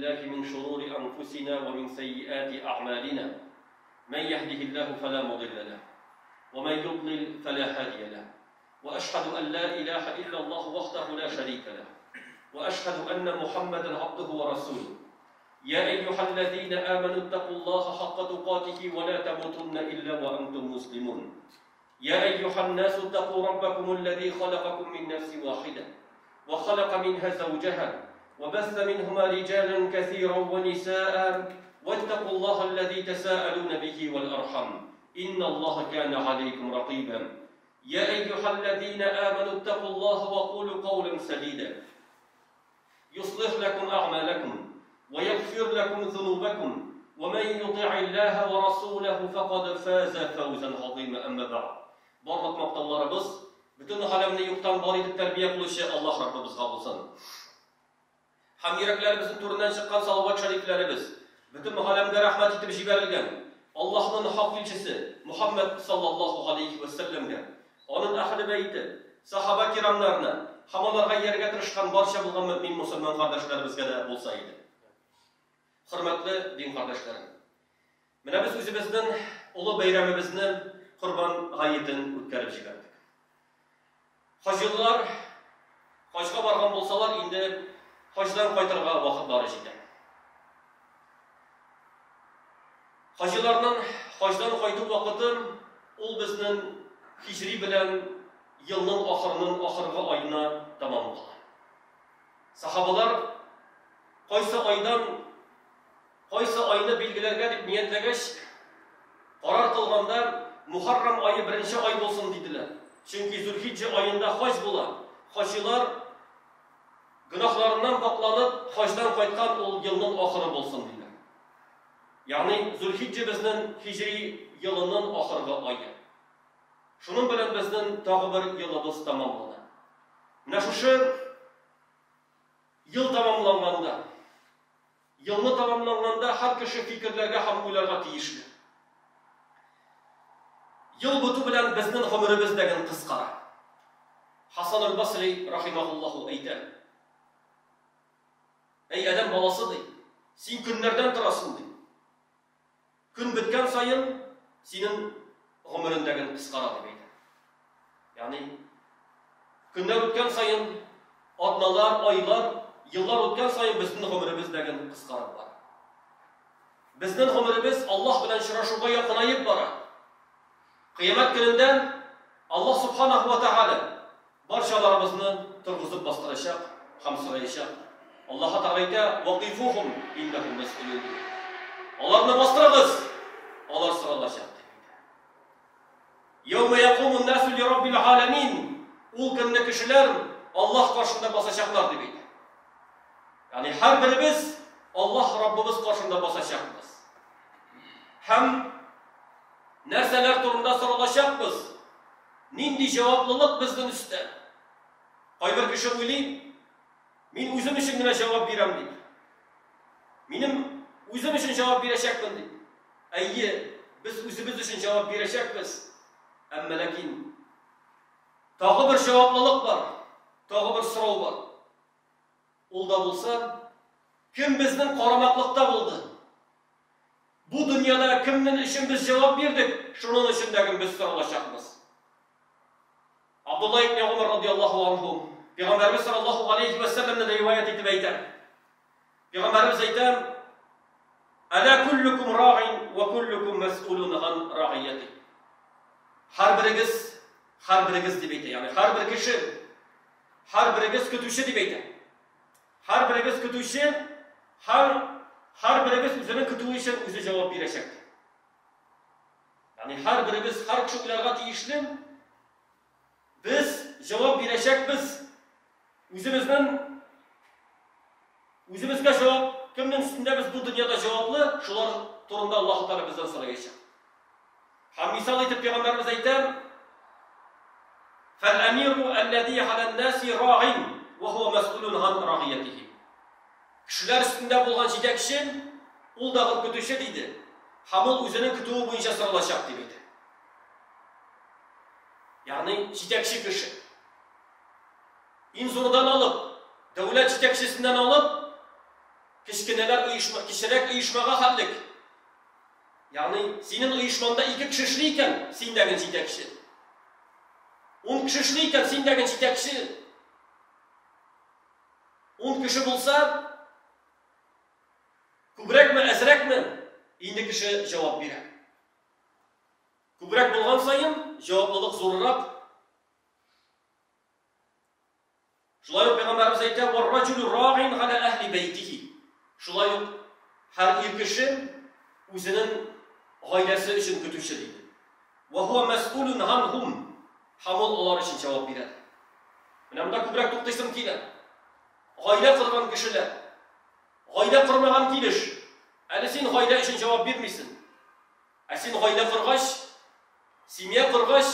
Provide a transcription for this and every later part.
بالله من شرور أنفسنا ومن سيئات أعمالنا. من يهده الله فلا مضل له ومن يضلل فلا هادي له. وأشهد أن لا إله إلا الله وحده لا شريك له وأشهد أن محمدا عبده ورسوله. يا أيها الذين آمنوا اتقوا الله حق تقاته ولا تموتن إلا وأنتم مسلمون. يا أيها الناس اتقوا ربكم الذي خلقكم من نفس واحدة وخلق منها زوجها وبث منهما رجالا كثيرا ونساء واتقوا الله الذي تساءلون به والأرحم إن الله كان عليكم رقيبا. يا أيها الذين آمنوا اتقوا الله وقولوا قولا سديدا يصلح لكم أعمالكم ويغفر لكم ذنوبكم ومن يطع الله ورسوله فقد فاز فوزا عظيما. أما بعد. Барлык мактауларыбыз бөтен галәмне юктан бар итеп тәрбия кылучы Аллаһ Раббыбызга булсын. Һәм йөрәкләребезнең түреннән чыккан салават шәрифләребез бөтен галәмгә рәхмәт итеп җибәрелгән Аллаһның хак илчесе Мухаммад саллаллаһу алейхи ва сәлләмгә, аның әһле бәйте, сахаба кирамнарына һәм аларга иярергә тырышкан барча булган мөэмин мусульман кардәшләребезгә дә булса иде. Хөрмәтле дин кардәшләрем, менә без үзебезнең олы бәйрәмебезне Корбан гаетен үткәреп җибәрдек. Хаҗилар хаҗга барган булсалар, инде хаҗдан кайтырга вакытлары җитә. Хаҗиларның хаҗдан кайту вакыты ул безнең хиҗри белән елның ахырының ахыргы аена тәмам була. Сахабалар кайсы айдан кайсы айны билгеләргә дип ниятләгәч, карар кылганда Мухаррам ае беренче ай булсын диделәр. Чөнки Зулхиджа аенда хаҗ була. Хаҗилар гөнаһларыннан пакланып, хаҗдан кайткан ул елның ахыры булсын диләр. Ягъни Зулхиджа безнең хиҗри елының ахыргы ае. Шуның белән безнең тагы бер елыбыз тәмамлана. Менә шушы ел тәмамланганда, елны тәмамланганда һәр кеше фикерләргә һәм уйларга тиешле. Ел бетү белән безнең гомеребез дә гел кыскара. Хасан аль-Басри рахимахуллаху әйтә. Әй адәм баласы ди, син көннәрдән торасың ди. Көн беткән саен синең гомерең дә гел кыскара дип әйтә. Ягъни көннәр үткән саен, атналар, айлар, еллар үткән саен безнең гомеребез дә гел кыскарып бара. Безнең гомеребез Аллаһ белән очрашуга якынаеп бара. Кыямәт көнендә Аллаһ субханаху ва тааля барчаларыбызны торгызып бастырачак һәм сораячак. Аллаһ Тәгалә әйтә: "Вакифухум иннахум мәсьулун". Аларны бастырыгыз, алар соралачак дип әйтә. Яума якумун насу ли раббил аламин. Ул көнне кешеләр Аллаһ каршында басачаклар дип әйтә. Ягъни һәрберебез Аллаһ Раббыбыз каршында басачакбыз. Һәм нәрсәләр турында соралачакбыз? Нинди җаваплылык безнең өстә? Кайбер кеше уйлый, мин үзем өчен генә җавап бирәм дип. Минем үзем өчен җавап бирәчәкмен дип. Әйе, без үзебез өчен җавап бирәчәкбез. Әмма ләкин тагы бер җаваплылык бар, тагы бер сорау бар. Ул да булса, кем безнең карамаклыкта булды? Бу дөньяда кемнең өчен без җавап бирдек, шуның өчен дә без соралачакбыз. Абдулла ибн Умар радияллаһу анһу Пәйгамбәрбез саллаллаһу алейхи ва сәлләмнән риваять итеп әйтә. Пәйгамбәрбез әйтә: "Әлә куллукум рагин ва куллукум мәс'улун ган рагияти." Һәрберегез, һәрберегез дип әйтә, ягъни һәрбер кеше, һәрберегез көтүче дип әйтә. Һәрберегез көтүче, һәм һәрберегез үзенең көтүе өчен үзе җавап бирәчәк. Ягъни һәрберебез, һәр кеше уйларга тиешле, без җавап бирәчәкбез. Үзебезнең үзебезгә җавап, кемнең өстендә без бу дөньяда җаваплы, шулар турында Аллаһ Тәгалә бездән сораячак. Һәм мисал итеп пәйгамбәребез әйтә: "Фәл-әмиру аллази галән-наси рагин ва хуа мәс'улун ган рагиятихи." Кешеләр өстендә булган җитәкче, ул дагы көтүче диде. Һәм ул үзенең көтүе буенча соралачак дип әйтә. Ягъни җитәкче кеше. Иң зурдан алып, дәүләт җитәкчесеннән алып, Кечкенәләр оешма, кечерәк оешмага хәтлек. Ягъни, синең оешмаңда ике кеше эшли икән, син дә гел җитәкче. Ун кеше эшли икән, син дә гел җитәкче. Ун кеше булса, күбрәкме, әзрәкме, инде кеше җавап бирә. Күбрәк булган саен, җаваплылык зуррак. Шулай ук пәйгамбәребез әйтә, "Вар-раҗулу рагин галя әһли бәйтихи". Шулай ук һәр ир кеше үзенең гаиләсе өчен көтүче диде. Ва хуа мәс'улун ганһум. Һәм ул алар өчен җавап бирә. Менә монда күбрәк туктыйсым килә. Гаилә корган кешеләр, гаилә кормаган килеш, әле син гаилә өчен җавап бирмисең. Ә син гаилә коргач, Семья коргач,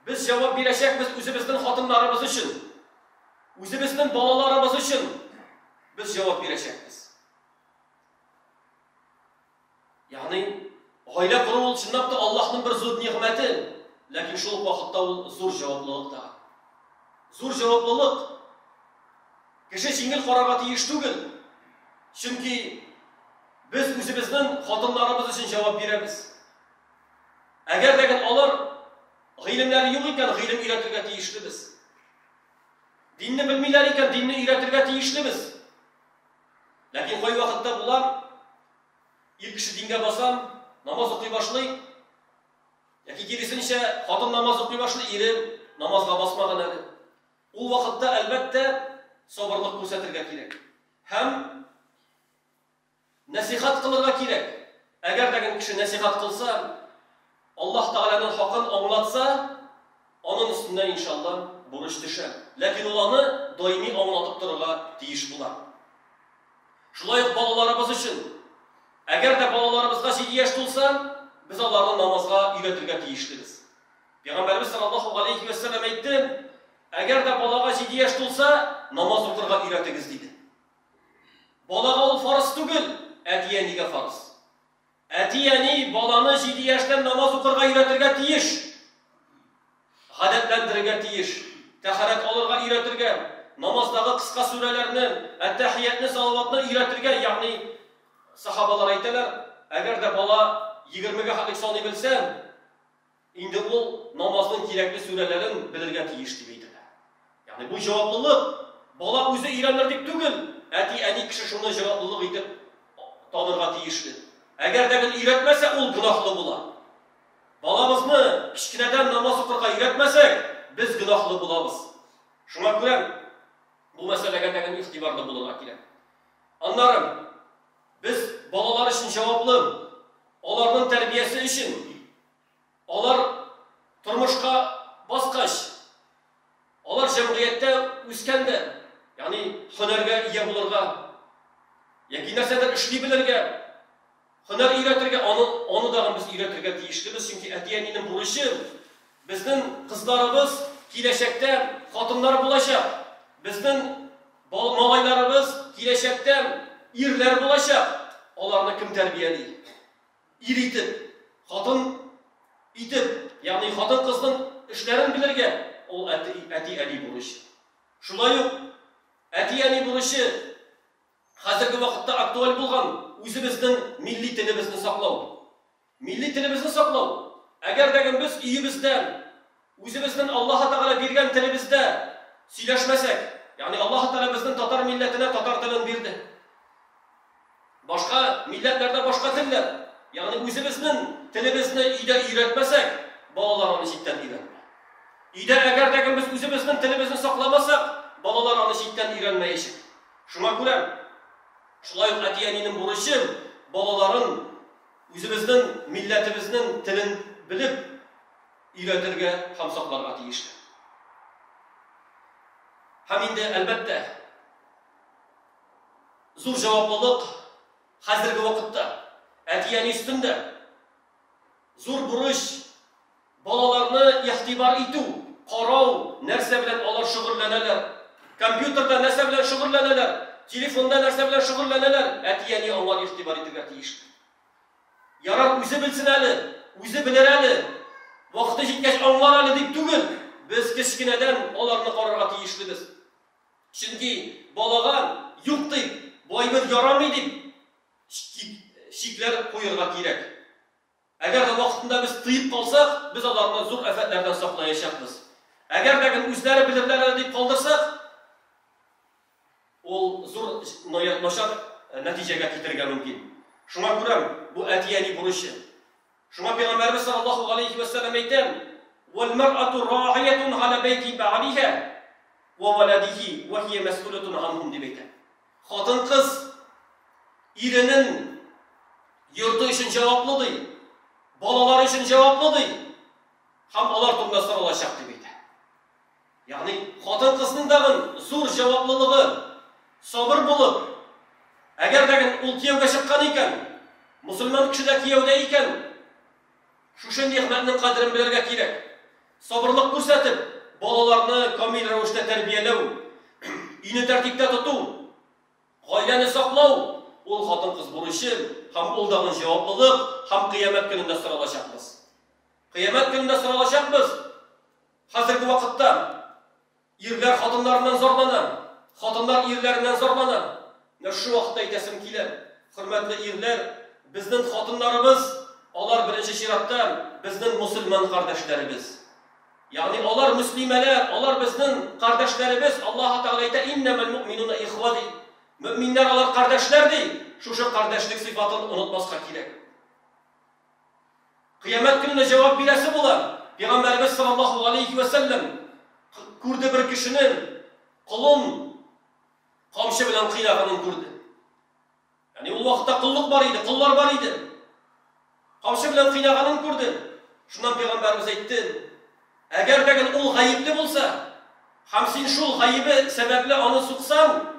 без җавап бирәчәкбез үзебезнең хатыннарыбыз өчен, үзебезнең балаларыбыз өчен без җавап бирәчәкбез. Ягъни, гаилә кору ул чынлап та Аллаһның бер зур нигъмәте, ләкин шул ук вакытта ул зур җаваплылык та. Зур җаваплылык. Кеше җиңел карарга тиеш түгел. Чөнки без үзебезнең хатыннарыбыз өчен җавап бирәбез. Әгәр дә гел алар гыйлемнәре юк икән, гыйлем өйрәтергә тиешлебез. Динне белмиләр икән, динне өйрәтергә тиешлебез. Ләкин кайвакытта була, ир кеше дингә баса, намаз укый башлый, яки киресенчә, хатын намаз укый башлый, ире намазга басмаган әле. Ул вакытта, әлбәттә, сабырлык күрсәтергә кирәк. Һәм Нәсыйхәт кылырга кирәк. Әгәр дә кеше нәсыйхәт кылса, Аллаһ Тәгаләнең хакын аңлатса, аның өстенә, иншалла, бурыч төшә. Ләкин ул аны даими аңлатып торырга тиеш була. Шулай ук балаларыбыз өчен. Әгәр дә балаларыбызга 7 яшь тулса, без аларны намазга өйрәтергә тиешлебез. Пәйгамбәребез саллаллаһу галәйһи вә сәлләм әйтте, әгәр дә балага 7 яшь тулса, намаз укырга өйрәтегез, диде. Балага ул фарыз түгел, әти-әнигә фарыз. Әти-әни баланы 7 яшьтән намаз укырга өйрәтергә тиеш. Гадәтләндерергә тиеш. Тәһарәт алырга өйрәтергә, намаздагы кыска сүрәләрне, әттәхиятне, салаватны өйрәтергә, ягъни сахабалар әйтәләр, әгәр дә бала 20-гә хәтлек саный белсә, Инде ул намазның кирәкле сүрәләрен белергә тиеш дип әйтелә. Ягъни бу җаваплылык бала үзе өйрәнер дип түгел, әти-әни кеше шуны җаваплылык итеп танырга тиешле. Әгәр дә гел өйрәтмәсә, ул гөнаһлы була. Балабызны кечкенәдән намаз укырга өйрәтмәсәк, без гөнаһлы булабыз. Шуңа күрә бу мәсьәләгә тәген игътибарлы булырга кирәк. Аннары без балалар өчен җаваплы, аларның тәрбиясе өчен. Алар тормышка баскач, алар җәмгыятьтә үскәндә, ягъни һөнәргә ия булырга, яки нәрсәдер эшли белергә, һөнәр өйрәтергә, аны, аны тагын без өйрәтергә тиешлебез, чөнки әти-әнинең бурычы, безнең кызларыбыз киләчәктә хатыннар булачак, безнең малайларыбыз киләчәктә ирләр булачак, аларны кем тәрбияли? Ир итеп, хатын итеп, ягъни хатын-кызның эшләрен белергә, ул әти-әни бурычы. Шулай ук әти-әни бурычы хәзерге вакытта актуаль булган үзебезнең милли телебезне саклау. Милли телебезне саклау. Әгәр дә без өебездә үзебезнең Аллаһы Тәгалә биргән телебездә сөйләшмәсәк, ягъни Аллаһы Тәгалә безнең татар милләтенә татар телен бирде. Башка милләтләрдә башка телләр. Ягъни үзебезнең телебезне өйдә өйрәтмәсәк, балалар аны читтән өйрәнми. Өйдә әгәр дә без үзебезнең телебезне сакламасак, балалар аны читтән өйрәнмәячәк. Шуңа күрә шулай ук әти-әнинең бурычы балаларын үзебезнең милләтебезнең телен белеп өйрәтергә һәм сакларга тиешләр. Һәм инде, әлбәттә, Зур җаваплылык хәзерге вакытта әти-әни өстендә. Зур бурыч, балаларны игътибар итү, карау, нәрсә белән алар шөгыльләнәләр. Компьютерда нәрсә белән шөгыльләнәләр, телефонда нәрсә белән шөгыльләнәләр, әти-әни аңар игътибар итергә тиеш. Ярар, үзе белсен әле, үзе белер әле, вакыты җиткәч аңлар әле дип түгел, без кечкенәдән аларны карарга тиешлебез. Чөнки балага юк дип, бу әйбер ярамый дип чикләр куерга кирәк. Әгәр дә вакытында без тыеп калсак, без аларны зур афәтләрдән саклаячакбыз. Әгәр дә үзләре белерләр әле дип калдырсак, ул зур начар нәтиҗәгә китерергә мөмкин. Шуңа күрә бу әти-әни бурычы. Шуңа Пәйгамбәребез саллаллаһу алейхи ва сәлләм әйтә: "Вал мар'ату ра'иятун ала бәйти бa'лиха ва валадихи ва хия мәс'улатун анхум" дип әйтә. Хатын-кыз иренең йорты өчен җаваплы ди, балалары өчен җаваплы ди һәм алар турында соралачак дип әйтә. Ягъни хатын-кызның тагын зур җаваплылыгы, сабыр булып, әгәр дә ул кияүгә чыккан икән, мусульман кеше дә кияүдә икән, шушы нигъмәтнең кадерен белергә кирәк. Сабырлык күрсәтеп, балаларны камил рәвештә тәрбияләү, өйне тәртиптә тоту, гаиләне саклау ул хатын-кыз бурычы һәм ул тагын җаваплылык һәм кыямәт көнендә соралачакбыз. Кыямәт көнендә соралачакбыз. Хәзерге вакытта ирләр хатыннарыннан зарлана, хатыннар ирләреннән зарлана. Менә шушы вакытта әйтәсем килә, хөрмәтле ирләр, безнең хатыннарыбыз, алар беренче чиратта безнең мусульман кардәшләребез. Ягъни алар мөслимәләр, алар безнең кардәшләребез. Аллаһ Тәгалә әйтә: "Иннәмәл муъминуна ихва" ди. Мөминнәр алар кардәшләр ди. Шушы кардәшлек сыйфатын онытмаска кирәк. Кыямәт көнендә җавап бирәсе була. Пәйгамбәребез саллаллаһу алейхи ва сәлләм күрде бер кешене, колын камчы белән кыйнаганын күрде. Ягъни ул вакытта коллык бар иде, коллар бар иде. Камчы белән кыйнаганын күрде. Шуннан пәйгамбәребез әйтте: "Әгәр дә ул гаепле булса, һәм син шул гаебе сәбәпле аны суксаң,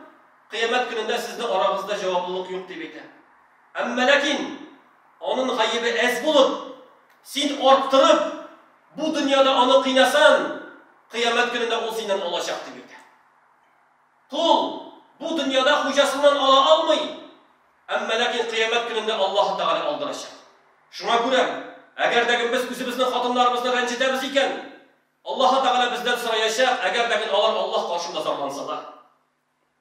кыямәт көнендә сезнең арагызда җаваплылык юк" дип әйтә. Әмма ләкин аның гаебе әз булып, син арттырып, бу дөньяда аны кыйнасаң, кыямәт көнендә ул синнән алачак дип әйтә. Кул бу дөньяда хуҗасыннан ала алмый, әмма ләкин кыямәт көнендә Аллаһ Тәгалә алдырачак. Шуңа күрә, әгәр дә без үзебезнең хатыннарыбызны рәнҗетәбез икән, Аллаһ Тәгалә бездән сораячак, әгәр дә алар Аллаһ каршында зарлансалар.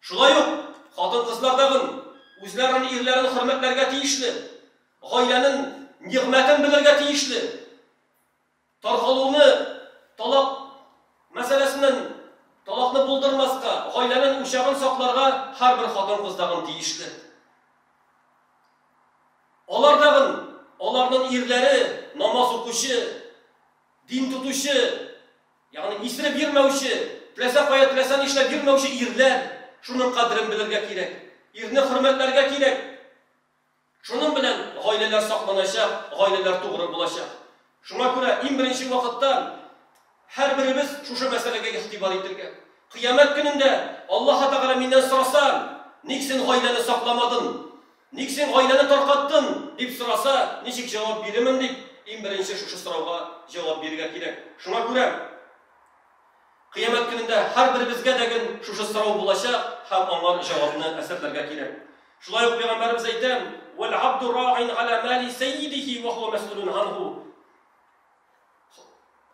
Шулай ук хатын-кызлар тагын үзләренең ирләрен хөрмәтләргә тиешле, гаиләнең нигъмәтен белергә тиешле. Таркалуны, талак мәсьәләсеннән талакны булдырмаска, гаиләнең учагын сакларга һәрбер хатын-кыз тагын тиешле. Алар тагын, аларның ирләре намаз укучы, дин тотучы, ягъни исереп йөрмәүче, теләсә кая теләсә нишләп йөрмәүче ирләр, шуның кадерен белергә кирәк. Ирне хөрмәтләргә кирәк. Шуның белән гаиләләр сакланачак, гаиләләр тугры булачак. Шуңа күрә иң беренче вакытта һәрберебез шушы мәсьәләгә игътибар итергә. Кыямәт көнендә Аллаһ Тәгалә миннән сораса, ник син гаиләне сакламадың? Ник син гаиләне таркаттың? Дип сораса, ничек җавап бирермен дип, иң беренче шушы сорауга җавап бирергә кирәк. Шуңа күрә кыямәт көнендә һәрберебезгә дә шушы сорау булачак һәм аңар җавапны әзерләргә кирәк. Шулай ук Пәйгамбәребез әйтә: "Вал абду ра'ин ала мали саййидихи ва хуа мәс'улун анху".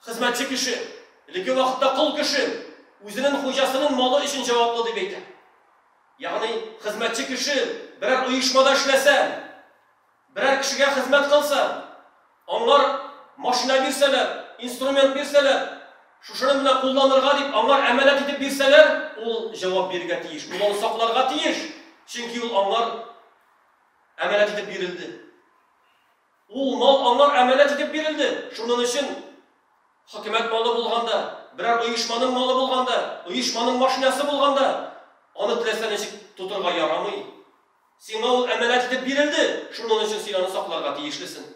Хезмәтче кеше, элекке вакытта кол кеше үзенең хуҗасының малы өчен җаваплы дип әйтә. Ягъни хезмәтче кеше берәр оешмада эшләсә, берәр кешегә хезмәт кылса, аңар машина бирсәләр, инструмент бирсәләр, шушыны менә кулланырга дип аңар әманәт итеп бирсәләр, ул җавап бирергә тиеш, ул аны сакларга тиеш, чөнки ул аңар әманәт итеп бирелде. Ул мал аңар әманәт итеп бирелде. Шуның өчен хөкүмәт малы булганда, берәр оешманың малы булганда, оешманың машинасы булганда, аны теләсә ничек тотырга ярамый. Сиңа ул әманәт итеп бирелде, шуның өчен син аны сакларга тиешлесең.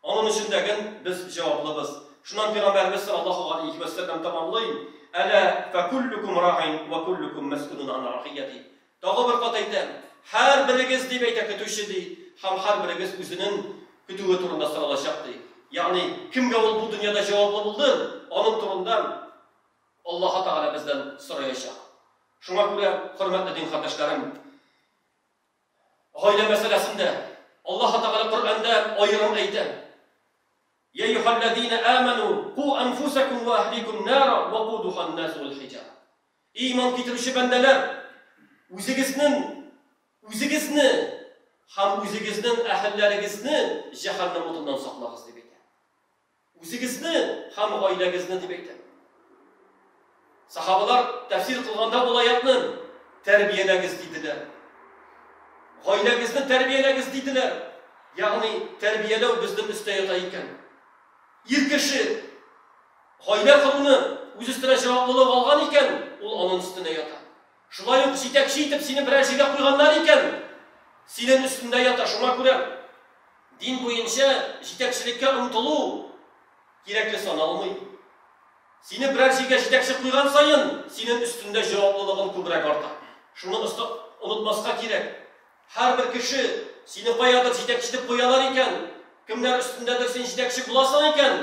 Аның өчен дә без җаваплыбыз. Шуннан Пәйгамбәребез саллаллаһу алейхи ва сәлләм тәмамлый: "Әлә факуллукум ра'ин ва куллукум мәс'улун ан рахияти". Тагы бер кат әйтәм, һәрберегез дип әйтә көтүче ди, һәм һәрберегез үзенең көтүе турында соралачак ди. Ягъни кемгә ул бу дөньяда җаваплы булды, аның турында Аллаһ Тәгалә бездән сораячак. Шуңа күрә, хөрмәтле дин кардәшләрем, гаилә мәсьәләсендә Аллаһ Тәгалә Коръәндә аерым әйтә: "Я әйюһәлләзина аману ку анфусакум ва әһликум нара ва кудуха ан-нас вал хиҗара". Иман китерүче бәндәләр, үзегезнең Үзегезне һәм үзегезнең әһелләрегезне җәһәннәм утыннан саклагыз, дип әйтә. Үзегезне һәм гаиләгезне, дип әйтә. Сахабалар тәфсир кылганда ул аятны тәрбияләгез диделәр. Гаиләгезне тәрбияләгез диделәр. Ягъни тәрбияләү безнең өстә ята икән. Ир кеше гаилә коруны үз өстенә җаваплылык алган икән, ул аның өстенә ята. Шулай ук җитәкче итеп сине берәр җиргә куйганнар икән, синең өстендә ята. Шуңа күрә дин буенча җитәкчелеккә омтылу кирәкле саналмый. Сине берәр җиргә җитәкче куйган саен, синең өстендә җаваплылыгың күбрәк арта. Шуны онытмаска кирәк. Һәрбер кеше сине каядыр җитәкче итеп куялар икән, кемнәр өстендәдер син җитәкче буласың икән,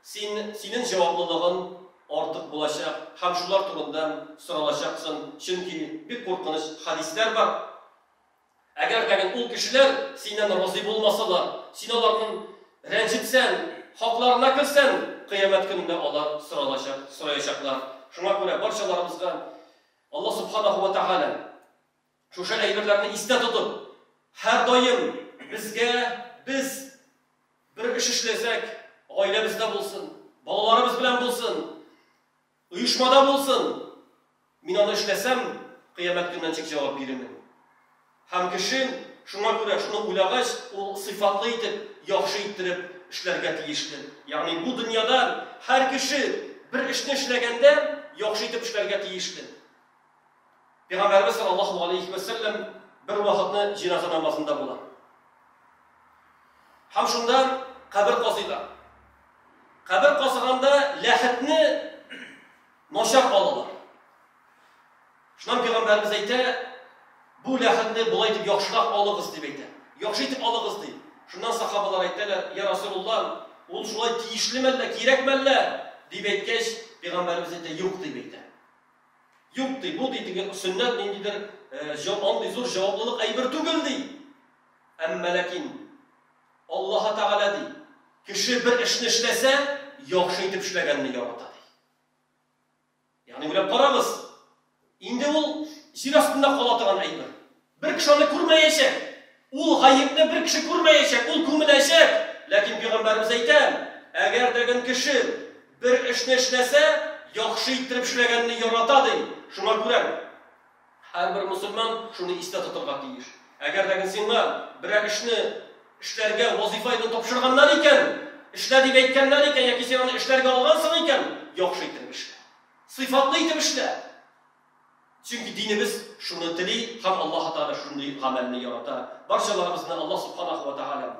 син, синең җаваплылыгың артык булачак һәм шулар турында соралачаксың, чөнки бик куркыныч хәдисләр бар. Әгәр дә ул кешеләр синнән разый булмасалар, син аларның рәнҗетсәң, хакларына керсәң, кыямәт көнендә алар соралачак, сораячаклар. Шуңа күрә барчаларыбызга Аллаһ субханаху ва тәгалә шушы әйберләрне истә тотып, һәрдаим безгә без бер эш эшләсәк, гаиләбездә булсын, балаларыбыз белән булсын, оешмада булсын, мин аны эшләсәм, кыямәт көненә ничек җавап бирермен? Һәм кеше шуңа күрә шуны уйлагач, ул сыйфатлы итеп, яхшы иттереп эшләргә тиешле. Ягъни бу дөньяда һәр кеше бер эшне эшләгәндә яхшы итеп эшләргә тиешле. Пәйгамбәребез саллаллаһу алейхи вә сәлләм бер вакытны җеназа намазында була. Һәм шунда кабер казыйлар. Кабер казыганда ләхетне начар алалар. Шуннан пәйгамбәребез әйтә, бу ләхетне болай итеп яхшырак алыгыз дип әйтә. Яхшы итеп алыгыз ди. Шуннан сахабалар әйтәләр, я Расулулла, ул шулай тиешле мәллә, кирәк мәллә? Дип әйткәч, пәйгамбәребез әйтә, юк дип әйтә. Юк ди, бу ди теге сөннәт ниндидер андый зур җаваплылык әйбер түгел ди. Әмма ләкин Аллаһ Тәгалә ди, кеше бер эшне эшләсә, яхшы итеп эшләгәнне ярата ди. Ягъни уйлап карагыз, инде ул җир астында кала торган әйбер. Бер кеше аны күрмәячәк. Ул гаепне бер кеше күрмәячәк, ул күмеләчәк. Ләкин пәйгамбәребез әйтә, әгәр дә кеше бер эшне эшләсә, яхшы иттереп эшләгәнне ярата ди. Шуңа күрә һәрбер мусульман шуны истә тотырга тиеш. Әгәр дә сиңа берәр эшне эшләргә вазифа итеп тапшырганнар икән, эшлә дип әйткәннәр икән, яки син аны эшләргә алгансың икән, яхшы итеп эшлә. Сыйфатлы итеп эшлә. Чөнки динебез шуны тели һәм Аллаһ Тәгалә шундый гамәлне ярата. Барчаларыбызны Аллаһ субханаху ва тәгалә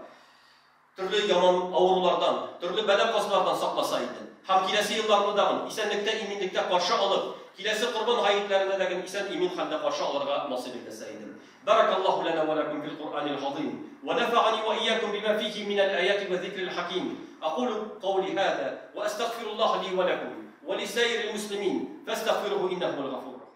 төрле яман авырулардан, төрле бәла-казалардан сакласа иде. Һәм киләсе елларны дагын исәнлектә, иминлектә каршы алып, киләсе Корбан гаетләренә дә исән-имин хәлдә каршы алырга насыйп әйләсә иде. Баракаллаһу лана ва лакум фил Куръанил газыйм. Ва нафагани ва ияякум бима фихи минал аяти ва зикрил хаким. Акулу каули хаза ва астагфируллаһа ли ва лакум ва лисаирил муслимин фастагфируһу иннаху хуал гафур рахим.